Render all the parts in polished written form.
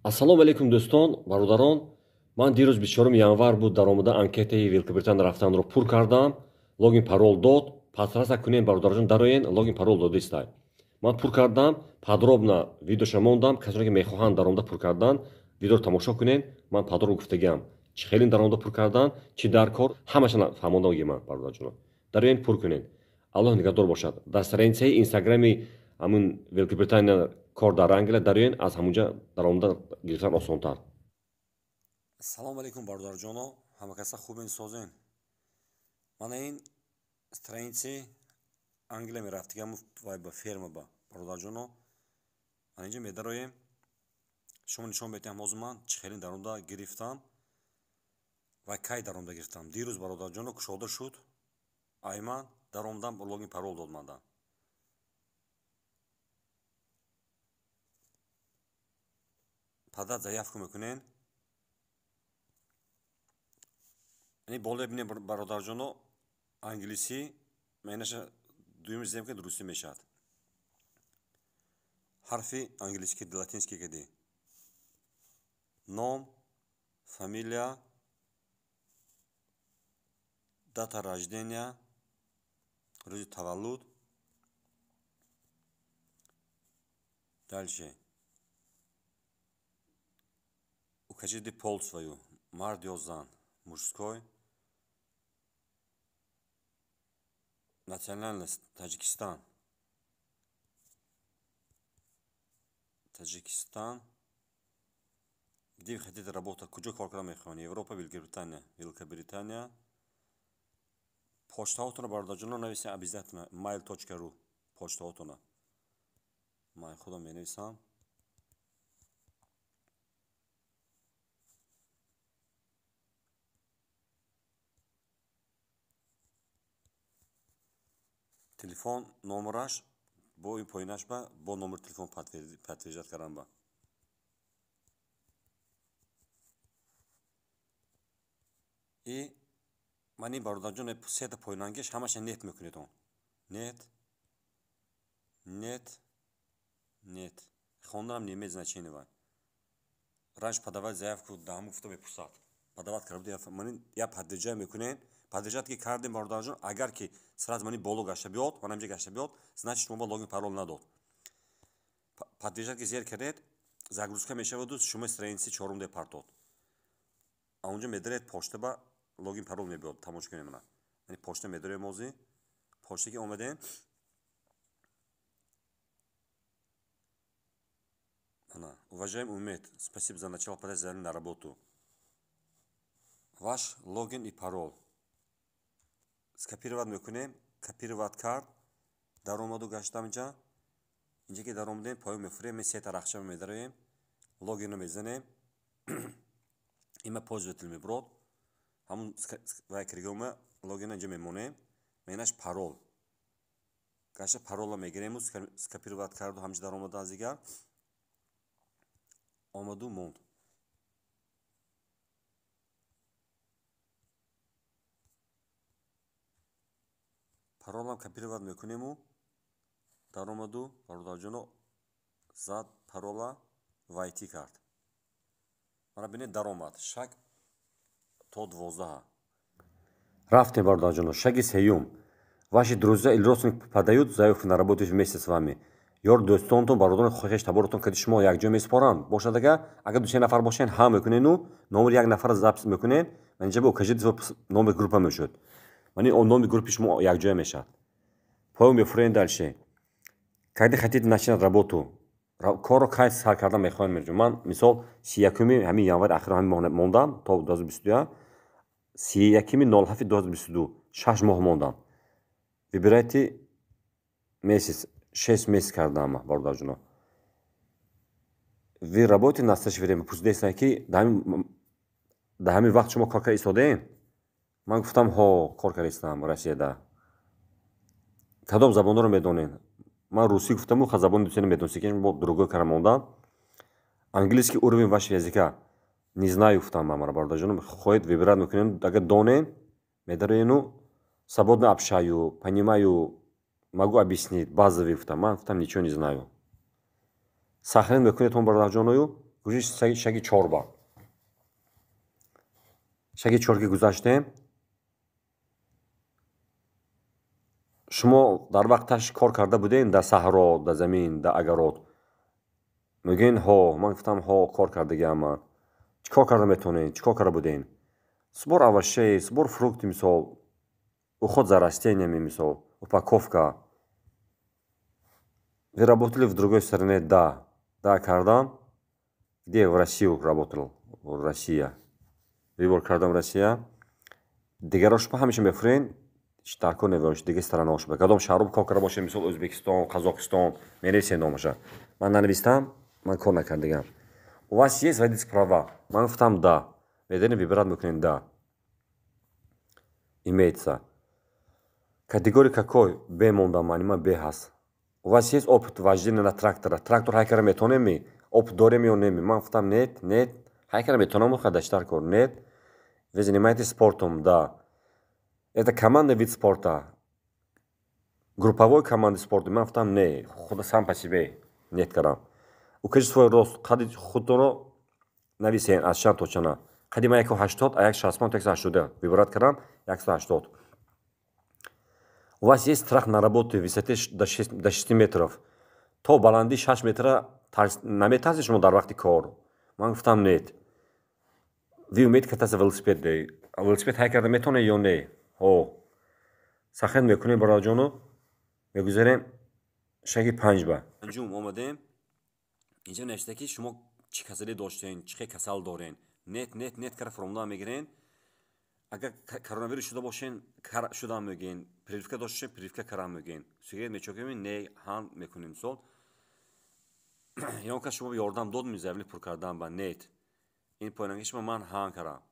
Ассалому алайкум, дӯстон, бародарон. Ман дирӯз 24 январ буд, даромада анкетаи Великобритания рафтанро пур кардам. Логин, парол дод. Пасраса кунем, бародарҷон, дароен, логин, парол додистай. Ман пур кардам, подробно видеоша мондам. Касоне ки мехоҳанд даромада пур кардан, видеоро тамошо кунен. Ман подробно гуфтагиам, чӣ хеле даромада пур кардан, чӣ дар кор, ҳамаша фаҳмондагӣ ман, бародарҷоно. Дароен, пур кунен. Аллоҳ нигаҳдор бошад. Дар страницаи Инстаграми ҳамун Великобритания кор дар Англия дароен, аз ҳамунҷа даромада гирифтан осонтар. Салому алейкум, бародарҷоно, ҳамакаса хубен, созен? Мана ин страницаи Англия мерафтигам вай ба ферма ба, бародарҷоно. Мана инҷа медароем, шумо нишон медиҳам ҳозир ман чӣ хеле даромада гирифтам ва кай даромада гирифтам. Дирӯз, бародарҷоно, кушода шуд, айман даромадам, логин, парол дод мандан. Подать заявку мекунен. Ани боле бинем, бародарҷоно, англисӣ маънаша дуюми зем ки дурустӣ мешавад. Ҳарфи англисӣ ки латинский кади. Ном, фамилия, дата рождения, рӯзи таваллуд. Дальше. Укажите пол свою, мард ё зан, мужской. Национальность Таджикистан. Таджикистан. Где вы хотите работать? Куҷо кор кардан мехоҳед? Европа, Великобритания. Великобритания. Почтаҳотонро, бародарҷоно, нависед обязательно mail.ru почтаҳотонро. Ман худам менависам. Телефон номераш бо ин поинаш ба бо номери телефон подтверждать кардан ба. И ман ин, бародарҷон, сета поинангеш ҳамаша нет мекунед он. Нет. Нет. Нет. Хонданам не имеет значения вай. Раньше подавать заявку даҳаму гуфта мепурсад. Подавать карда ман я подтверждать мекунем. Подтверждать ки кардем, бародарҷон, агар ки сразу мани боло гашта биёд, ман ҳамҷа гашта биёд, значит, шумо ба логин, парол надод. Подтверждать ки зер кардед, загрузка мешаваду шумо страницаи чорум де партод. А унҷо медаред, почта ба логин, парол мебиёд. Тамошо кунем мана. Яъне почта медарем ҳозир. Почта ки омадем, ана, уважаемый Умед, спасибо за начало подать заявление на работу. Ваш логин и парол. Скопировать мекунем, копировать кард, даромаду гаштам инҷа. Инҷа ки даромадем, поён мефурем, сета рахча медароем, логинро мезанем. Имя пользователь мебурод. Ҳамун вай киргома логина инҷа мемонем. Менаш парол. Гашта паролро мегирему, скопировать карду ҳамҷа даромада аз дигар. Омаду монд. Паролам копировать мекунему, даромаду, бародарҷоно, зад парола, войти кард. Мана бинед, даромад. Шаг то 12. Рафтем, бародарҷоно, шаги сеюм. Ваши друзья или родственники подают заявку на работу вместе с вами. Ёр дӯстонтон, бародарон, хеш таборотон кади шумо якҷо месупоранд. Бошад ага, агар ду се нафар бошен, ҳам мекунену, номери як нафар запись мекунен, ман инҷа бо укажите номер группа мешуд. Мани он номи группи шумо якҷоя мешавад. Поён мефурем дальше. Когда хотите начинать работу? Корро кай сар кардан мехоҳем, меҷон? Ман мисол 31-уми ҳамин январи ахири ҳамин моҳ мондам то 2022, 31-ми 07 2022, 6 моҳ мондам. Выбирайте месяц, 6 месяц кардам, бародарҷоно. Вы работаете в настоящее время? Пурсидестанд ки дар ҳамин вақт шумо кор карда истодаем? Ман гуфтам, ҳо, кор карда истам Россияда. Кадом забонҳоро медонед? Ман русӣ гуфтаму ха забони дусена медонистем, ки бо другой кара мондам. Английский уровень вашего языка? Не знаю, гуфтам ман, бародарҷоно. Хоҳед, выбирать мекунем, агар донем, медароену свободно общаю, понимаю, могу объяснить, базовый гуфтам. Ман гуфтам, ничего не знаю. Сохранить мекунед он, бародарҷоною, Гузашт шаги чорба. Шаги чор ки гузаштем, шумо дар вақташ кор карда будем дар саҳро, дар замин, дар агарот? Мегӯен ҳо. Ман гуфтам ҳо, кор кардагиам ман. Чӣ кор карда метавонед? Чӣ кор карда будем? Сбор овощей, сбор фрукты, мисол, уход за растениями, мисол, упаковка. Вы работали в другой стране? Да. Да кардам. Где? В Россию работал. Россия. Выбор кардам Россия. Дигаро шумо ҳамеша мефурен, дар кор невош, дига странао шумо. Кадом шаҳру кор карда бошед, мисол Ӯзбекистон, Қазоқистон, менависед номаша. Ман нанавистам, ман кор накардагам. У вас есть водительские права? Ман гуфтам да. Медонем, выбирать мекунем да. Имеется. Категория какой? Б мондам ман, ман Б ҳаст. У вас есть опыт вождения на трактора? Трактор ҳай кара метавонем ми? Опыт дорем ё не? Ман гуфтам нет, нет. Ҳай кара метавонам, даштар кор. Нет. Вы занимаетесь спортом? Да. Это командный вид спорта? Групповой команды спорта? Ман гуфтам не, худа сам по себе. Нет кардам. Укажи свой рост. Қади худро нависен аз чанд то чана. Қади ман 1,80, а 1,65 то 1,80. Выбирать кардам 1,80. У вас есть страх на работе в высоте до 6 метров? То баландии 6 метра наметарсед шумо дар вақти кор? Ман гуфтам нет. Вы умеете кататься велосипеде? Велосипед ҳай карда метавонед ё не? Ҳо. Сахет мекунем, бародарҷону, мегузарем шаги панҷба. Панҷум омадем. Инҷа навишта ки шумо чӣ касалӣ доштен, чӣ хел касал дорен. Нет, нет, нет кара фуромда мегирен. Агар коронавирус шуда бошен, шудам мегӯен. Прививка дошта бошен, прививка карам мегӯен. Сигарет мечокем, не, ҳам мекунем мисол. Ё кас шумо ёрдам дод ми заявление пур кардан ба? Нет. Ин поинанги шумо ман ҳам карам.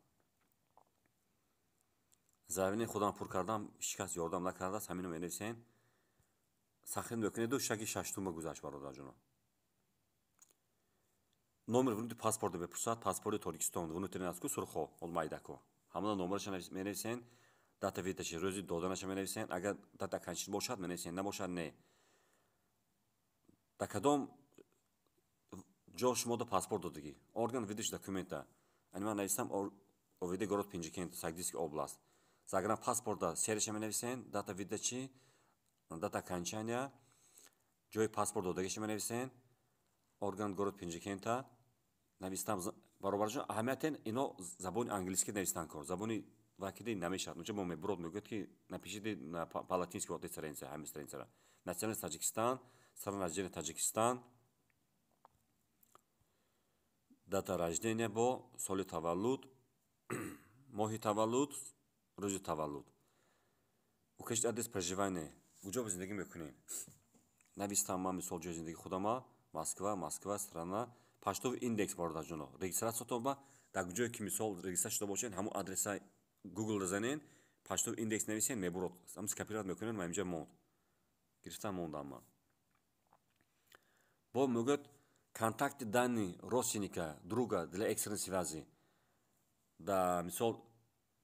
Заявление худам пур кардам, ҳеҷ кас ёрдам накардааст, ҳамино менависен. Сахет мекунеду шаги шаштума гузашт, бародарҷоно. Номер внутренний паспорта мепурсад, паспорти Тоҷикистон, внутренний аску сурхо, ол майдако. Ҳамона номераша менависен, дата выдачи, рӯзи доданаша менависен, агар дата окончания бошад менависен, набошад не. Дар кадом ҷо шумо да паспорт додагӣ? Орган выдачи документа. Ани ман нависам ОВД город Пинҷикент, Сагдийский область. Загранпаспорта серияша менависен, дата выдачи, дата окончания, ҷои паспорт додагиша менависен, орган город Пинҷикента навистам. Баробарҷон, аҳамиятен ино забони английски навистан кор. Забони вакиди намешавад. Унҷа мо мебурод мегӯяд ки напишите на по-латински вот страница, ҳамин страницара. Национальность Таджикистан, страна рождения Таджикистан, дата рождения бо соли таваллуд, моҳи таваллуд, рӯзи таваллуд. Укажите адрес проживания. Куҷо зиндагӣ мекунем? Навистам ман мисол ҷои зиндагии худама, Москва, Москва, страна, почтовый индекс, бародарҷоно. Регистратсиятон ба дар ҷое ки мисол регистрация шуда бошед, ҳамон адреса Google занен, почтовый индекс нависен, мебурод. Ҳам скопировать мекунем, ва инҷа монд. Гирифтам мондам ман. Бо мегӯяд контакты данные родственника, друга для экстренной связи. Да, мисол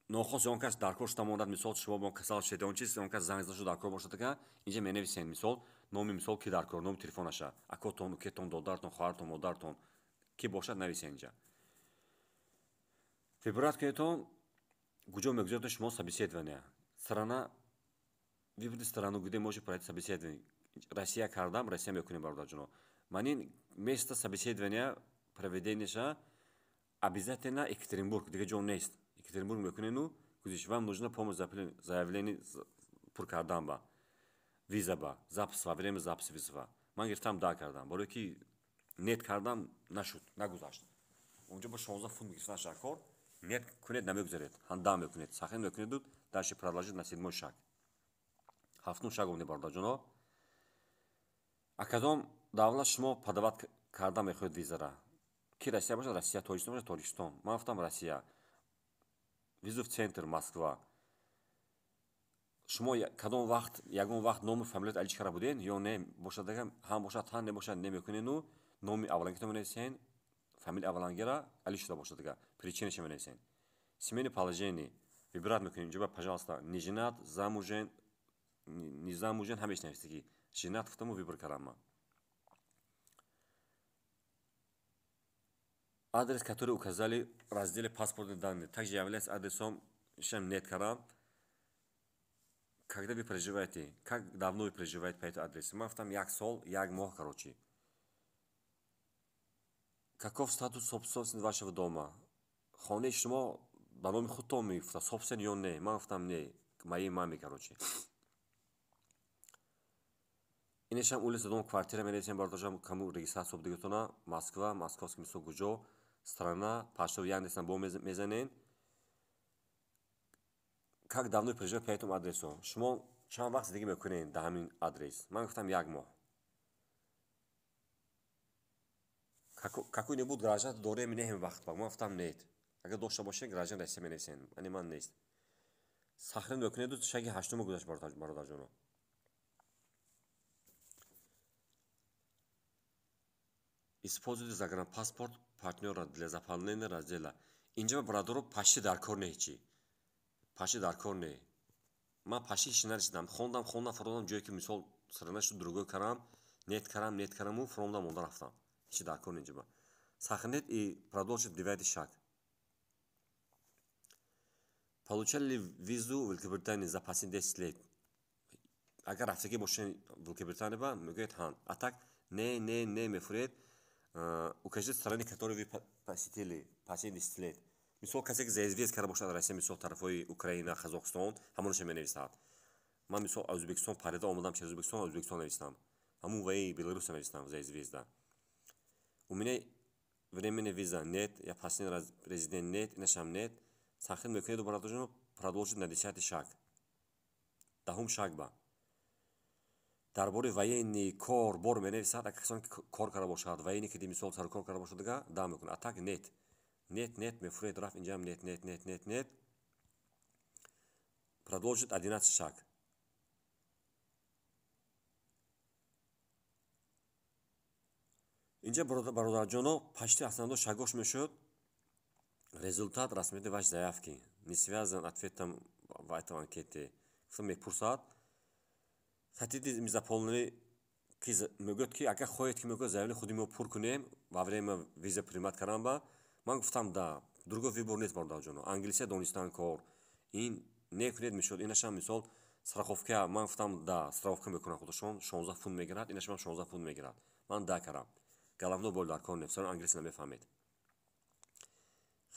нохост он кас дар кор шуда монад, мисол шумо бо касал шуд, он чиз, он кас занг зада шуд, дар кор бошад, ка инҷа менависен, мисол номи, мисол ки дар кор, номи телефонаша, акотон, укетон, додартон, хоҳартон, модартон, ки бошад нависен инҷа. Выбирать кунедтон куҷо мегузоред шумо собеседование. Страна, выберите страну, где можете пройти собеседование. Россия кардам, Россия мекунем, бародарҷоно. Ман ин место собеседования проведенияша обязательно Екатеринбург, дига ҷо нест. Екатеринбург мекунену гузиш. Вам нужна помощь заявление пур кардан ба виза ба запись, во время записи виза. Ман гирифтам да кардам, барое ки нет кардам нашуд, нагузашт. Онҷо бо 16 фунт гирифтан шакор, нет кунед намегузаред, ҳам да мекунед, сахин мекунеду дальше продолжить на седьмой шаг. Ҳафтум шаг омде, бародарҷоно. А кадом давлат шумо подавать карда мехоҳед визара? Ки Россия бошад Россия, Тоҷикистон бошад Тоҷикистон. Ман гуфтам Россия. Визов центр Москва. Шумо кадом вақт, ягон вақт номи фамилият алиш карда буден ё не? Бошад агар ҳам бошад, ҳам небошад, не мекунену номи аввалангито менависен, фамилия аввалангера алиш шуда бошад агар, причинаша менависен. Семейное положение выбирать мекунем инҷо, пожалуйста, не женат, замужем, не замужем, ҳамеш нависагӣ. Женат гуфтаму выбор кардам ман. Адрес, который указали в разделе «Паспортные данные», также является адресом ишам нет кардам. Когда вы проживаете? Как давно вы проживаете по этому адресу? Ман гуфтам, як сол, як моҳ, короче. Каков статус собственности вашего дома? Хонаи шумо ба номи худтон мегуфта, собствен ё не? Ман гуфтам, не, моей маме, короче. Инешам улица, дом, квартира менависем, бародарҷон, кому регистрация дигатона, Москва, московский, мисол, куҷо, страна, почтовый Яндексам бо мезанен. Как давно проживаете по этому адресу? Шумо чанд вақт зиндагӣ мекунед дар ҳамин адрес? Ман гуфтам, як моҳ. Какой-нибудь гражданство дорем не ҳамин вақт? Ман гуфтам, нет. Агар дошта бошед, граждан Россия менависен, ани ман нест. Сохранить мекунеду, шаги ҳаштума гузашт, бародарҷоно. Используйте загранпаспорт партнера для заполнения раздела. Инҷа, бародаро, почти дар кор не ҳечи, почти дар кор не. Ман почти ҳеч нарасидам. Хондам, хондам, фаромадам ҷое ки, мисол, страна шуд, другой карам, нет карам, нет караму фаромадам, монда рафтам. Ҳечи дар кор не инҷаба. Сохранить и продолжить девятый шаг. Получали ли визу в Великобритании за последние 10 лет? Агар рафтагӣ бошед Великобритания ба, мегӯяд ҳан, а так не, не, не мефуред. Укажите страны, которые вы посетили последние 10 лет. Мисол, касе ки за въезд карда бошад Россия, мисол, тарафҳои Украина, Қазоқистон, ҳамонаша менависад. Ман, мисол, Ӯзбекистон парида омадам через Ӯзбекистон, Ӯзбекистон навистам, ҳамун ваи Беларуса навистам за въезда. У меня временная виза нет, я последний резидент нет, инашам нет. Сохранить мекунеду, бародарҷоно, продолжить на десятый шаг. Даҳум шаг ба дар бораи военный кор бор менависад. Агар касоне ки кор карда бошад, военный ки, мисол, сару кор карда бошад, дига да мекунад, а так нет, нет, нет мефуред, рафт. Инҷам нет, нет, нет, нет, нет. Продолжить 11-й шаг. Инҷа, бародарҷоно, почти основной шагош мешуд. Результат рассмотрения вашей заявки не связан ответом в этом анкете мепурсад. Хотите заполнили, ки мегӯяд, ки агар хоҳед, ки мегӯяд, заявление худи мо пур кунем во время виза принимать кардан ба. Ман гуфтам, да, другой выбор нест, бародарҷоно. Англисия донистан кор ин некунед мешуд. Инашам, мисол, страховка. Ман гуфтам, да, страховка мекунам худашон, 16 фунт мегирад, инашам 16 фунт мегирад. Ман да кардам. Головной боль дар кор нест, англиси намефаҳмед.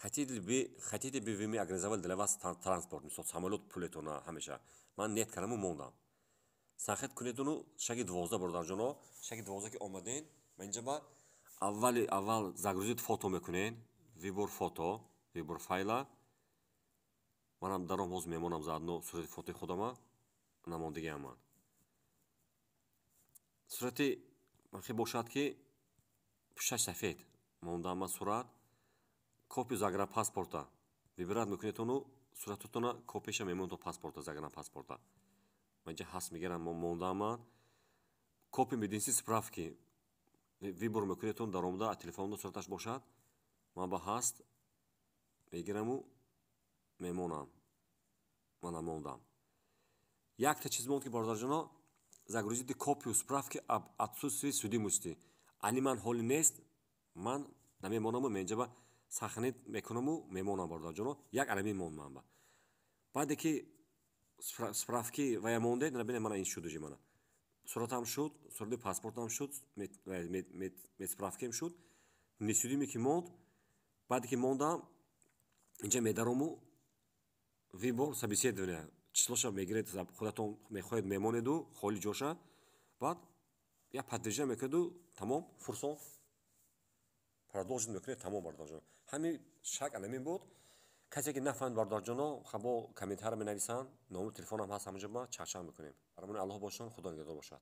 Хотите бы вы мы организовали для вас транспорт, мисол, самолёт пулетона ҳамеша? Ман нет кардаму мондам. Сохранить кунедуну шаги 12, бародарҷоно. Шаги 12 ки омаден, ма инҷа ба аввали аввал загрузить фото мекунен, выбор фото, выбор файла. Манам даром ҳозир мемонам заодно сурати фотои худама намондагиам ман. Сурати хе бошад, ки пушташ сафед мондам ман сурат. Копию загранпаспорта выбирать мекунедтону сурататона копияша мемонто паспорта, загранпаспорта. Ман инҷа ҳаст мегирам, мондаам ман. Копия медицинской справки выбор мекунедтон, даромада телефонда сураташ бошад, ман ба ҳаст мегираму мемонам. Мана, мондам. Якта чиз монд, ки, бародарҷоно, загрузите копию справки об отсутствии судимости. Ани ман ҳоли нест, ман намемонаму менҷаба сохранить мекунаму мемонам, бародарҷоно. Як алами монд ман ба. Баъде ки справки вая мондед, бинед, мана ин шуд уже, мана суратам шуд, сурати паспортам шуд, медсправкаем шуд, несудимый ки монд. Баъде ки мондам, инҷа медарому выбор собеседования, числоша мегиред, худатон мехоҳед мемонеду холи ҷоша, баъд я подтверждение мекунеду, тамом, фурсон, продолжить мекунед, тамом, бародарҷон. Ҳамин шаг анамин буд. Касе ки нафаҳмид, бародарҷоно, хабо комментария менависанд, номи телефонам ҳаст ҳамаҷо, ма чахчах мекунем. Барамони Аллоҳ бошон, Худо нигаҳдор бошад.